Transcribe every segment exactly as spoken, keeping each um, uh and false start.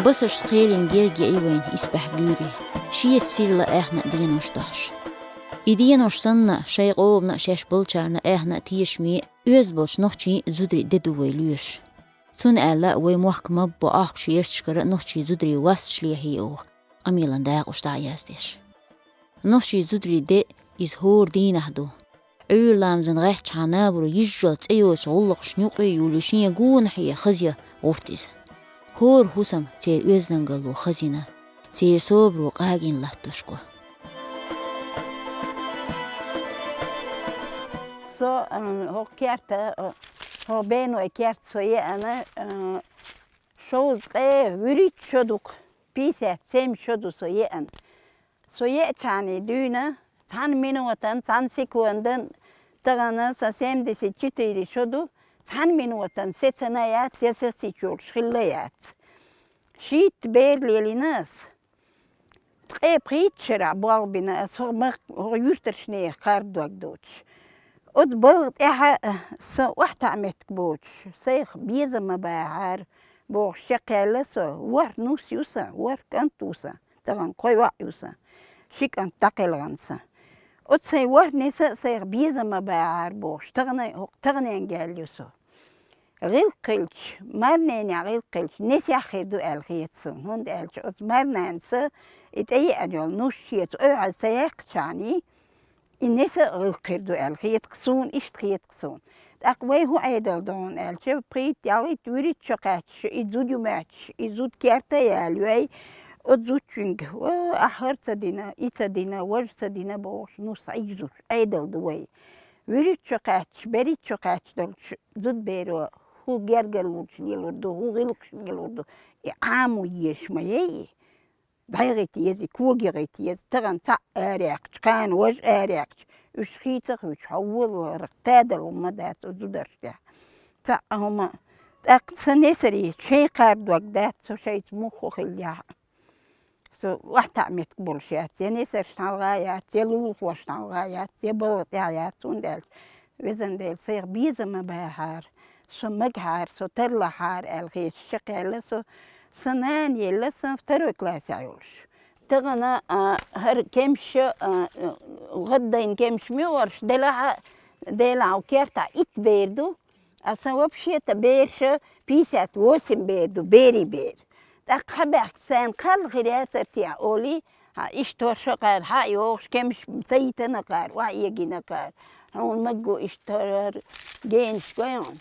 Басаршца кхелина герга яьй вайна исбаьхьа гуьйре, шеца сирла аьхна денош дохьуш. И денош санна, шайн къомана а, шаьш болчарна а аьхна а тешаме, оьзда болчу нохчийн а, зударийн а де ду вай лоьраш. Цунна аьлла, вай мохк ма-ббо Ӏохкуш ярташкара нохчийн, зударийн васташ лехьий оха, къамелан дакъош дӀа а яздеш. Нохчийн, зударийн де иза хӀора дийнахь ду. Ӏуьйра ламазна гӀаьттачхьана набаро йижжал цӀе йоцу гӀуллакхашна юкъе а юьллу, шен гонахье хазъян гӀурт иза. ХӀора хӀусам церан оьздангалло хазйина, церан собаро къагийна латтош го. Со, м, хӀокху керта, хӀокху беной керта со еана, м, шовзткъе вуьрхӀитта шо ду-кх, пятьдесят семь шо ду со еана. Со еачхьана дуьйна, цхьана минотан, цхьана секундан, тахана сан семьдесят четыре шо ду, цхьана минотан се ца на яц, я са сица йолуш хилла яц. Шийтта бер лелийна ас. Ткъе пхийтта шарахь болх бина ас хӀокху мах-, хӀокху юьртарчу нехан кхарда дог доцуш. Оцу балха тӀехь а сан охьатаӀа меттиг боцуш, сайх безам ма бахьара бохуш чекхъяьлла со, ворхӀ нус ю сан, ворхӀ кӀант ву сан. Тахана кхо йоӀ ю сан, ши кӀант дӀакхелхина сан. Оцу сайн ворхӀ неса а сайх безам ма бахьара бохуш, тахана, таханенга аьлла ю со. ГӀиллакх хилча, марненехь гӀиллакх хилча, несехь хир ду аьлла хета суна, хӀунда аьлча оцу марнанас и тӀееана йолу нус шеца ойхьаза ца яьккхичхьана, и неса а гӀиллакх хир ду аьлла хета-кх суна, иштта хета-кх суна. ТӀаккха вай хӀун Ӏедал ду хьуна аьлча, пхийтта, ялхитта, вуьрхӀитта шо кхаьчча, и зуда ю моьттуш, и зуда керта а ялайой, оцу зудчуьнга, о, ахь хӀара ца дина, и ца дина, важа ца дина бохуш, нус Ӏийзош Ӏедал ду вай. ВуьрхӀитта шо кхаьчча, берхӀитта шо кхаьчча долчу зудаберо хӀун гергарлонаш лелор ду, хӀун гӀиллакхаш лелор ду, и Ӏамо езаш ма яй и. ДӀайгӀита еза, когехь гӀита еза, тахана цхьаъ араяьккхича, кхана важа араяьккхича, уьш хийца а хуьйцуш, хьо волаварах тадало хӀума дац оцу зударшна тӀехь. Цхьа а хӀума, тӀаккха сан несарий шайн кхарда дог дац, со шайца муха хиллехь а. Со охьатаӀа меттиг болуш яц, я несаршна хьалха яц, я лулахошна хьалха яц, я балха тӀехь яц, хӀунда аьлча Везан Дела, сайх безам ма бахьара, со магахьара, со тарлахьара аьлла хеташ чекхъяьлла со, сан нана елла сан второй классехь йолуш. Тахана, а, хӀара кемсаш, а, гӀаддайна кемсаш муьлш делахь а, делахь а кертахь итт бер ду, а сан вообще-то бераш пятьдесят восемь бер ду, берийн бер. ТӀаккха хьабаьхкича, царна кхалла хир яцара те олий, хьан иштта хӀорш а кхара хьа а йогӀуш, кемсаш ца йитина кхара, охьаэгина кхара. Хьуна магго иштта хӀара генаш гой хьуна.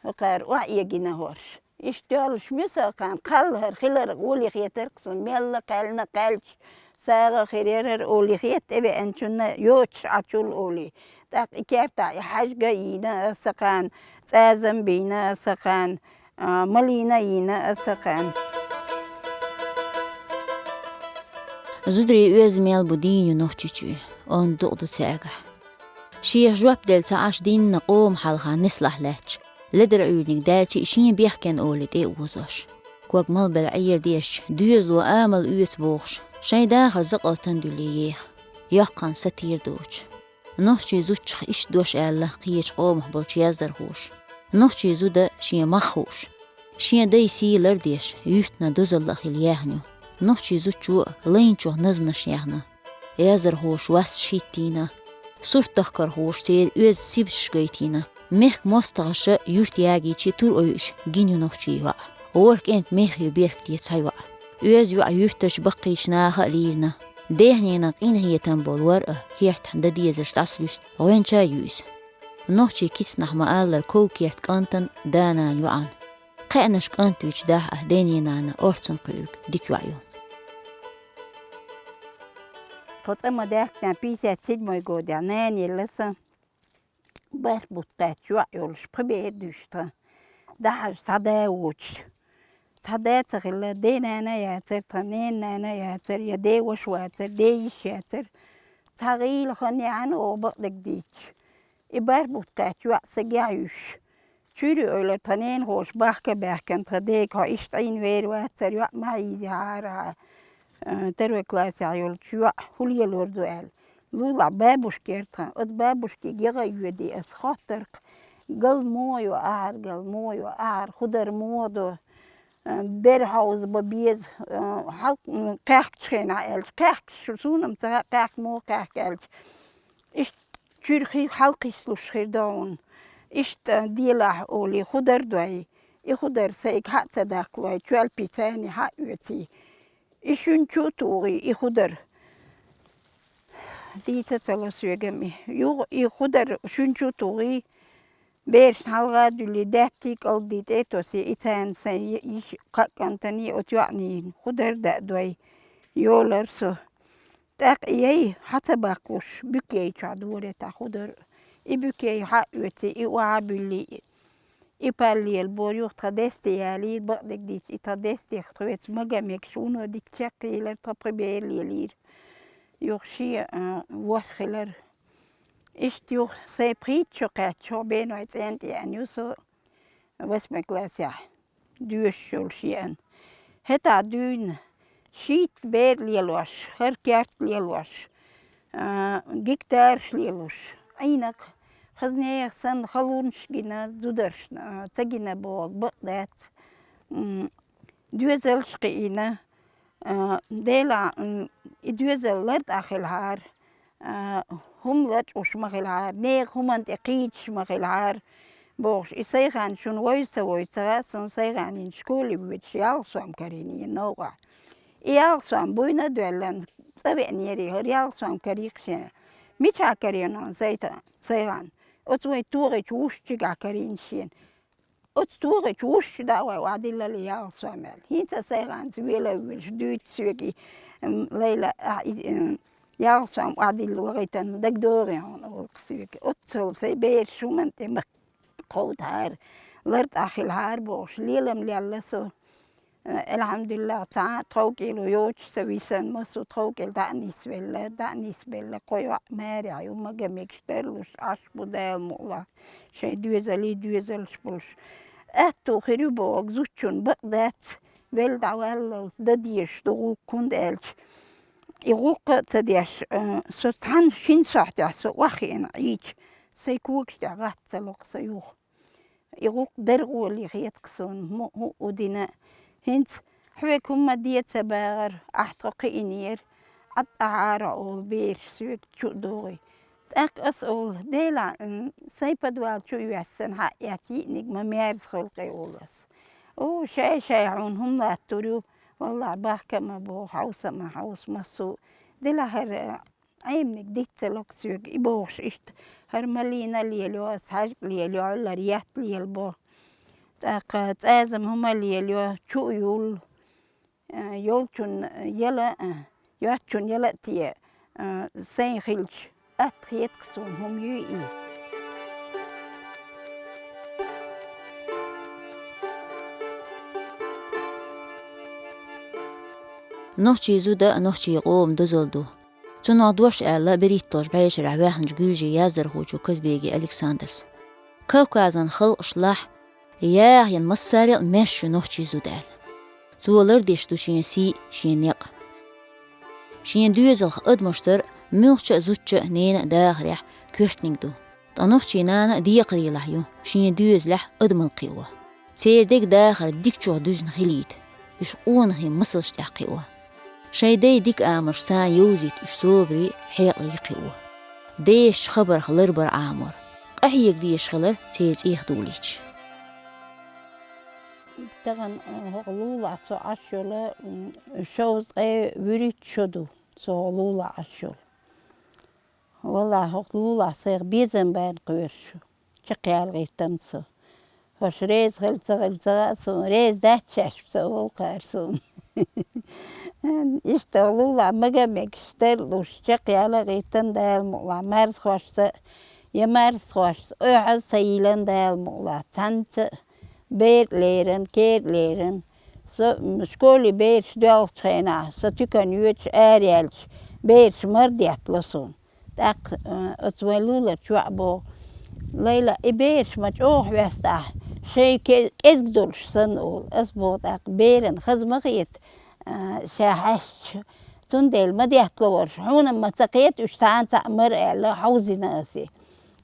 ХӀокхара охьаэгина хӀорш. Иштта йолуш муьлш а кхана, кхалла хӀара хилар олий хетара-кх суна, мелла кхаьллина кхаьллачу сагӀа хир яра хӀара олий хета, тӀевеанчунна йоцуш Ӏачул олий. ТӀаккха и кертахь и хьаьжга а йийна аса кхана, цӀазам а бийна аса кхана, а, малийна а йийна аса кхана. Зударий оьзда мел бу дийна ю Нохчийчоь, онда дукъ ду цаьргахь. Шех жоп делла ца Ӏаш дийнна къоман хьалха нислахь лаьтташ, ледара Ӏуьйраниг даьлча а шен бехкенна олий тӀе а озош. Ког малбелла Ӏера дезачу, доьзало амал оьцу бохуш, шайн дахар закъалтана дуьллий еха, йоккханна сатийра доцуш. Нохчийн зудчух иштта дош аьлла кхечу къомах болчу яздархоша. Нохчийн зуда шен мах хууш, шен дай сий лардеш, юьртана дозалла а хилла яьхна ю. Нохчийн зудчо а лайначух назманаш яьхна. Яздархоша васташ хӀиттийна, сурт дахкархоша церан оьзда сибсаш гайтийна. Мехкан мостагӀаша юьрт ягийча тур ойуш гина ю нохчийн йоӀ. ВорхӀ кӀентан мех ю беркате цхьа йоӀ. Оьзда йоӀ юьртарчу баккхийчу наха а лийрина. Дехненан къинхетам болу вар а, кертахь дан дезарш дӀасалуьста гӀоьнча а ю иза. Нохчийн кицнахь ма-аллара, ков-керт кӀантана, да-нана йоӀана. Кхаьънаш кӀант вича дахь а, ден-ненан орцунна кхуьург дика йоӀ ю. Тхо цӀа ма даьхкина, пятьдесят седьмой годехь нана елла сан, бархӀ бутт кхаьчча йоӀ йолуш, пхи бер дуьйш тхан. Дахьажа цхьа да воцуш. Цхьа да ца хилла, ден-нана а яцара тхан, ненан нана а яцара, я ден ваша вацара, ден йиша яцара. Цхьа гӀийла хан яьхьна оха бакъдерг дийцча. И бархӀ бутт кхаьчча йоӀ сагехь а юьсуш. Чуьра ойла тхан ненахоша бахка а баьхкина тхан дега, хьо иштта Ӏийна вер вацара, йоӀ ма хьийзахьара, э, второй классехь йолчу йоӀ хӀун лелор ду аьлла. Лулахь бабушка яра тхан, оцу бабушкига яха а йоьдий ас, хоттарх, гал муха йо ахьара, гал муха йо ахьара, хӀун дар муха до. Бер хьовза бан беза, э, хьал-, м, кхаьхкача хенахь аьлча, кхаьхкаш суна-м ца хаьа, кхаьхка муха кхаьхк аьлча. Иштта чуьра хи-, хьалкхиссалуш хир ду хьуна. Иштта делахь олий, худар дой, и худар сайга хьа а ца даккхалой, чоьлпи царни хьа а оьций. И шуьнчу а тухий, и худар. Дийца ца ло соьгам и. Юха и худар шуьнчу а тухий, берашна хьалха а дуьллий, даьттий, кӀалддий тӀе а тосий, и царна сайн йи-, йиш-, кхаа кӀантаний, оцу йоӀаний худар даа дой, йолар со. ТӀаккха и яй хьа ца баккхалуш, буька яй чохь дора тӀаккха худар. И буька яй хьа а оьций, и охьа а буьллий, и пал лелабора, юха тхан десте ялийра, бакъдерг дийцича, и тхан дестех тхоьца мага мегаш вуно дика чекхъелира, тхан пхи бер лелийра. Юха шен, а, ворхӀ хилира. Иштта юха сайн пхийтта шо кхаьчча, хӀокху Беной цӀенна тӀееана ю со, восьмой классехь доьшуш йолуш еана. ХӀетахь дуьйна шийтта бер лелош, хӀара керт лелош, а, гектараш лелош, Ӏийнах, хаза нехан санна халонаш гина, зударшна, а, ца гина боху бакъ дац. М, доьзалш кхиийна, а, Делахь, м, и доьзал лартӀахь хилахьара, а, хӀума лачкъош ма хилахьара, нехан хӀуманна тӀе кхийдаш ма хилахьара, бохуш, и Сайхан шуна вевза ца вевза ца хаьа, суна Сайханин школе воьдуш ялх сом карийна йина новкъахь. И ялх сом буйна а доьллина, цӀа веанера хӀара ялх сом карийна шен. Мичахь карийна хьуна Сайта-, Сайхан? Оцу вай тохийчу вуьшта чигахь карийна шена. Оцу тохийчу вуьшта чу даа вай охьадиллале ялх сом аьлла. ХӀинца а Сайханца вела а воьлуш дуьйцу соьга и, м, Лайла, а, и, м, ялх сом охьадилла вахийтина дагадогӀий хьуна олу-кх соьга. Оццул сайн бераш хӀуманна тӀе ма кховдахьара, лартӀахь хилахьара бохуш, лелам лелла со. Э, алхьамдулиллахӀ, цхьа а тховкӀело йоцуш ца висина, массо а тховкӀел дӀа а нисвелла, дӀа а нисбелла, кхо йоӀ марехь ю, мага мегаш тарлуш Ӏаш бу, Дала мукъ лахь, шайн доьзалий доьзалш болуш. Аьтту хир ю боху зудчунна бакъ дац, велла дӀаваллалц дан дезаш ду гӀуллакх, хӀунда аьлча и гӀуллакх а ца деш, э, со цхьана шина сохьтехь со охьахиъна Ӏийча, сайн когаш тӀехь гӀатта ца ло-кх со юха. И гӀуллакх даргӀоле хета-кх суна, хӀу-, хӀуъу дина. ХӀинца хьоьга хӀумма де ца багӀара, ахь тхо кхиънера, Ӏад ахьара олу бераш соьга чу а догӀий. ТӀаккха ас олу, Делахь, м, сайн подвал чу а йоьссина, хьа а эцна, йиъниг ма мерза хуьлу-кх олу ас. О, шай-шай хьуна хӀума латтур ю, валлахь, бахка а ма боху, хьовса а ма хьовса массо а. Делахь хӀара Ӏемниг диц ца ло-кх соьга, и бохуш иштта, хӀара малина лелайо, ас хьаьжкӀа лелайо, лар етта лелабо. ТӀаккха цӀазам хӀума лелайо, чу а юллу, а, йолчун яла а, йоцчун яла а те, а, сайн хилча, атта хета-кх суна хӀума юй и. Нохчийн зуда нохчийн къоман дозалла ду. Цунах дош аьлла берхӀитталгӀачу бӀешарахь ваьхначу гуьржийн яздархочо Казбеги Александрас. Кавказан халкъашлахь яхъян массарел а маьрша ю нохчийн зуда аьлла. Цо лардеш ду шен сий, шен некъ. Шен доьзалх адамаш дар муьлххачу а зудчун а, ненан а дахарехь коьртаниг ду. Ткъа нохчийн нана а декхарийлахь ю, шен доьзалехь адамалла кхио. Церан деган дахар дикачух дуьзна хилийта, уьш къонахий масалш тӀехь кхио. Шайн дайн дика амалш царна йовзийта уьш собарий, хьекъалий кхио. Дешачу хабарх ларбар Ӏамор, къахьега дезаш хилар церан цӀийх дулийча. Тахана, э, хӀокху лулахь со Ӏаш йолу, м, шовзткъе вуьрхӀитта шо ду, со хӀокху лулахь Ӏаш йолу. Валлахь, хӀокху лулахь сайх безам бан кхоьруш чекхъяла гӀиртина со. ХӀорш реза хила ца хила ца хаьа суна, реза дац шаьш ца олу кхара суна. Иштта лулахь мага мегаш тарлуш чекхъяла гӀиртина Дала мукъ лахь, марзахошца, я марзахошца, оьхьаз ца йиллина Дала мукъ лахь, цхьаьнца а бер а лерина, кер а лерина. Со, м, школе бераш доьлхучу хенахь, со туькана йоьдуш, ара яьлча, бераш мара деттало суна. ТӀаккха, э, оцу вайн луларчу йоӀа боху: «Лайла, и бераш ма чӀогӀа хьоьсту ахь, шайн ке-, кӀезиг долуш санна», — олу. Ас боху тӀаккха: «Беран хаза ма хета, э, ша хьаьстча. Цундела ма деттало ваьрша, хьуна-м ма ца кхета уьш цхьана цхьаъ мара», — аьлла, хьовзийна ас и.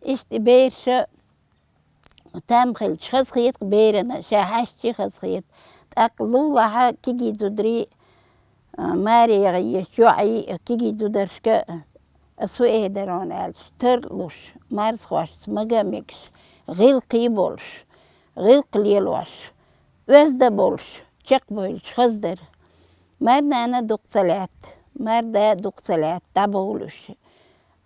Иштта и бераша там хилча хаза хета-кх берана, ша хьаьстча хаза хета. ТӀаккха лулахьа кегий зударий, а, маре яха еш йоӀий, кегий зударшка, а, су эдарон аьлча, тарлуш, марзахошца мага мегаш, гӀиллакхий болуш, гӀиллакх лелош, оьзда болуш, чекхбевлча хаздар. Марнана дукха ца лаьтта, марда дукха ца лаьтта, дӀабовлуш.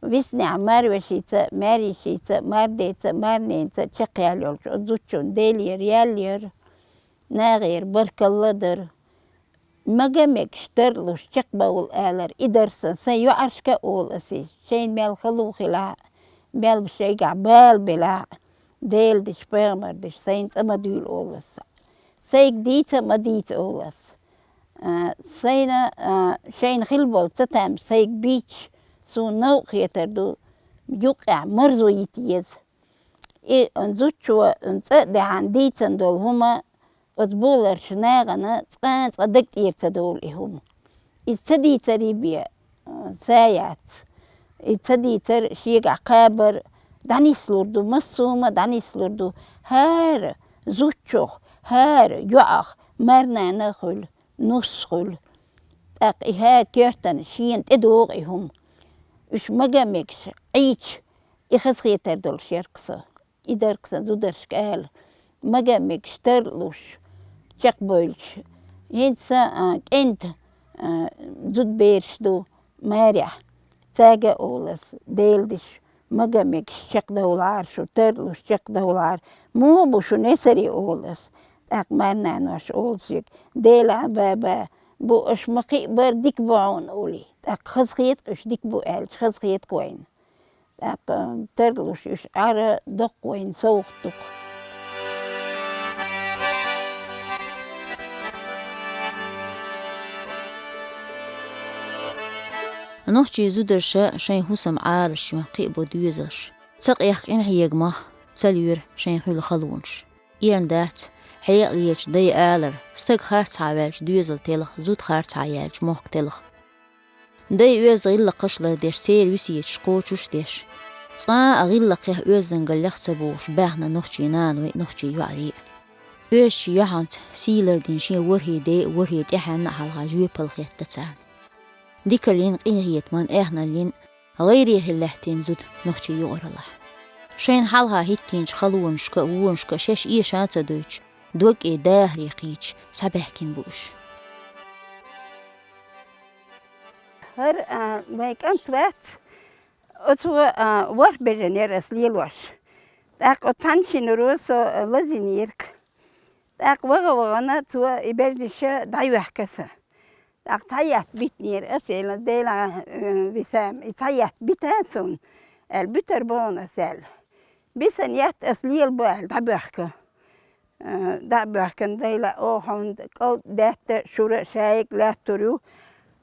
Виснехь марвешица, маьрйишица, мардеца, марнеца чекхъяьлла йолчу оцу зудчунна Делера ял яра, нахера баркалла дара. Мага мегаш тарлуш чекхбовла алар, и дара сан, сайн йоӀаршка а олу ас иза. Шайна мел хало хилахь а, мел шайгахь бала белахь а, Делан деш, пайхамар деш, сайна цӀа ма дуьйла олу ас. Сайга дийца а ма дийца олу ас. А, сайна, а, шайна хила болу цатаьмаш сайга бийцча, суна новкъа хетар ду, юккъехь марзо йита еза. И зудчо цӀа а даьхьна дийцина долу хӀума оцу бухаларчу нахана цкъа а цкъа даг тӀера ца довлу и хӀума. Иза ца дийцаре бен, а, са яц. И ца дийцар шегахь кхабар дӀанислур ду, массо а хӀума дӀанислур ду. ХӀара зудчух, хӀара йоӀах марнана а хуьлу, нус а хуьлу. ТӀаккха и хӀара коьртана шена тӀедогӀу и хӀума. Уьш мага мегаш Ӏийча, и хазахетар долуш яра-кх со. И дара-кх сан зударшка ала, мага мегаш тарлуш, чекхбевлча. ХӀинца, а, кӀентан, а, зудбераш ду марехь. Цаьрга а олу ас, Делан деш, мага мегаш чекхдовлахьара шу, тарлуш чекхдовлахьара. Муха бу шун эсаре олу ас. ТӀаккха марнаноша олу соьга: «Дела, баба, бу аша ма кхиъ бара, дика бу хьуна», олий. ТӀаккха хазахета-кх уьш дика бу аьлча, хазахета-кх вайна. ТӀаккха тарлуш уьш Ӏара доккха вайна совгӀат ду-кх. Нохчийн зударша шайн хӀусам Ӏалашо кхиъ бо доьзалш. Ца къехка къинхьегамах ца лоьру шайн хуьлу халонаш. Эрна дац, хьекъалечу дай алар: «Стаг харцхьа ваьлча, доьзал телха, зуда харцхьа яьлча, мохк телха». Дай оьзда гӀиллакхаш лардеш, церан весеташ кхочуш а деш, цкъа а гӀиллакхех, оьздангаллех ца богӀуш баьхна нохчийн наной, нохчийн йоӀарий а. Оьшучу йоьхьанца сий лардина шен ворхӀе ден а, ворхӀе тӀаьхьенна а хьалха жоьпалла хетта царна. Дикаллин, къинхетаман, эхналлин гӀайре хила лаьттина зуда нохчийн юкъараллахь. Шайна хьалха хӀиттийначу халонашка а, вонашка а шаьш эша а ца дойтуш, дог тӀе дахаре кхийча, схьабаьхкина бу уьш. ХӀара, а, вайн кӀант вац, оцо, а, ворхӀ бежан яра ас лелош. ТӀаккха оцу цхьана шинаро со, а, лазийнера-кх. ТӀаккха ваха-вахана цо и бежнаш дӀайоьхка сан. ТӀаккха цхьа етт битинера ас, элира: «Дела, э, висам, и цхьа етт бита суна», аьлла, «буьтур бу хьуна ас», аьлла. Бисина етт ас лелабо аьлла, дӀабоьхка. Э, дӀа а боьхкина, Дела, оха хьуна кӀалтӀа даьтта, шура а шайга лаьттур ю,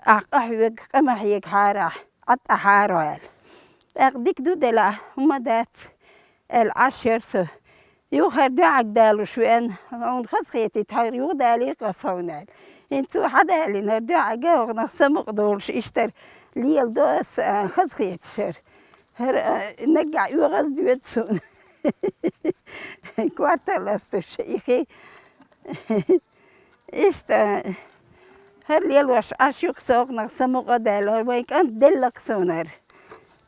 ахь къахьоьгу, къа ма хьегахьара ахь, Ӏад Ӏа хьаро аьлла. ТӀаккха дика ду, Дела, хӀума дац, аьлла, Ӏаш яра со. Юха хӀара дуьхьаг далуш веана, хьуна хазахетийта хьара юха далийкх ас хьуна аьлла. ХӀинца цо хьадалийна хӀара дуьхьаг, хӀокхунах самукъа долуш иштта леладо ас, а, хазахеташ хӀара. ХӀара, а, наггахь оьгӀаз доьду суна. Кортал ластуш ихи. Иштта, хӀара лелош Ӏаш ю-кх со, хӀокхунах самукъа а даьлла, вайн кӀант делла-кх суна хӀара.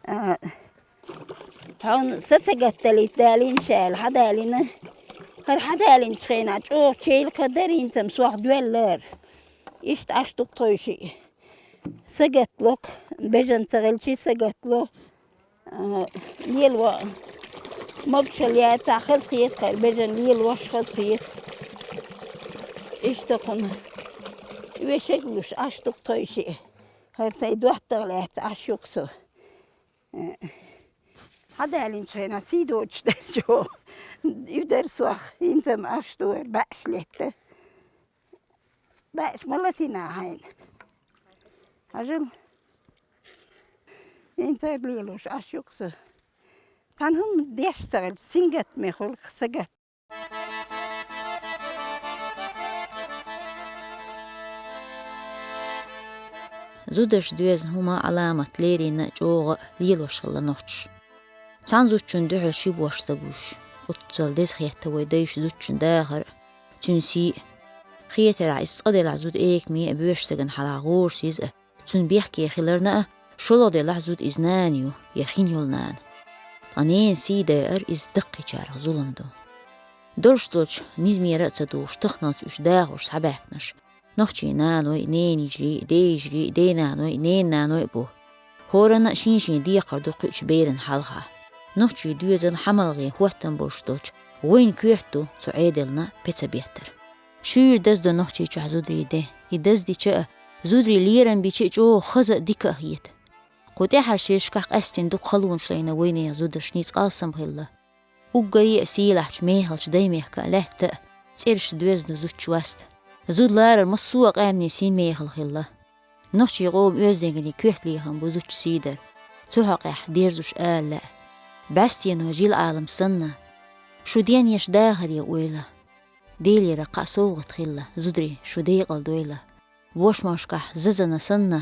А, хьуна са ца гатдалийта далийна ша аьлла, хьадалийна. ХӀара хьадалийначу хенахь чӀогӀа чайла кхаьдара, хӀинца-м сох доьлла хӀара. Иштта Ӏаш ду-кх тхойшиъ. Са гатло-кх, бежан ца хилчий, са гатло. А, лело могушалла яцахь, хазахета-кх хӀара, бежан лелош хазахета. Иштта кхунна вешаг луш Ӏаш ду-кх тхойшиъ. ХӀара сайн доттагӀа лаьцна Ӏаш ю-кх со. Хьадалийначу хенахь сий доцуш дара чӀогӀа. И дара сох, хӀинца-м Ӏаш ду хӀара, баьӀаш летта. БаьӀаш ма латийна хьайна. Хьажал. ХӀинца хӀара лелош Ӏаш ю-кх со. Цхьана хӀума деш ца хилча, сингаттаме хуьлу-кх са гатт. Зударша доьзна хӀума, Ӏаламат леррина а чӀогӀа лелош хилла нохчаша. Цхьана зудчунна дуьхьал ши бошха ца гуш, оццул деза хетта вай дайша зудчун дахар а, цуьнан сий а. Хетарахь, иза цкъа делахь зуда экаме а, боьрша сагана хьалха гӀорасиз а, цуьнан бехке хиларна а, шолгӀа делахь зуда иза нана ю, я хин йолу нана. Ткъа ненан сий даар иза даккхийчарах зулам ду. Долуш долчу низамера а ца дугӀуш, таханалц уьш дахош схьабаьхкинарш нохчийн наной, ненайижарий, дейижарий, дейнаной, ненананой а бу. ХӀоранна а шен-шен декхар ду кхуьучу беран хьалха. Нохчийн доьзал хьамалгӀен хӀоттам болуш долчу гӀойн коьрта ду цу Ӏедална пеца беттар. Шуьйра даздо Нохчийчохь зударийн де. И даздича а, зударийн лерам бича а чӀогӀа хаза а, дика а хета. Кху тӀаьхьарчу шерашкахь къаьстина дукха халонаш лайна вайнехан зударшна, иза алсам хилла. Уггаре а сийлахьчу мехалчу Даймехкан а лаьтта а, цӀераш доьзна зудчу васта. Зуда ларар массо а къаьмнийн син мехала хилла. Нохчийн къоман оьздангаллин коьрталехам бу зудчун сий дар. Цу хьокъехь дерзуш ала лаьа: бӀаьстенан жил-Ӏалам санна, шу денъеш дахаре ойла. Делера кхаа совгӀат хилла, зударий, шу декъала дойла. Бошмашкахь зазана санна,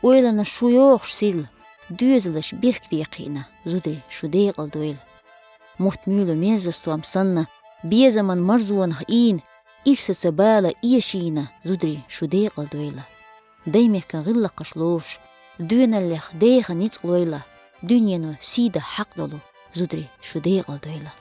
ойланаш шу йохуш сирла, доьзалш бехке кхиъна, зударий, шу декъала дойла. Мутт-муьйлу мерза стом санна, безаман марзонах ийна, ирсаца бала эшийна, зударий, шу декъала дойла. Даймехкан гӀиллакхаш лоруш, доьналлех деха ницкъ лойла, дуьнено сий дан хьакъ долу, зударий, шу декъала дойла.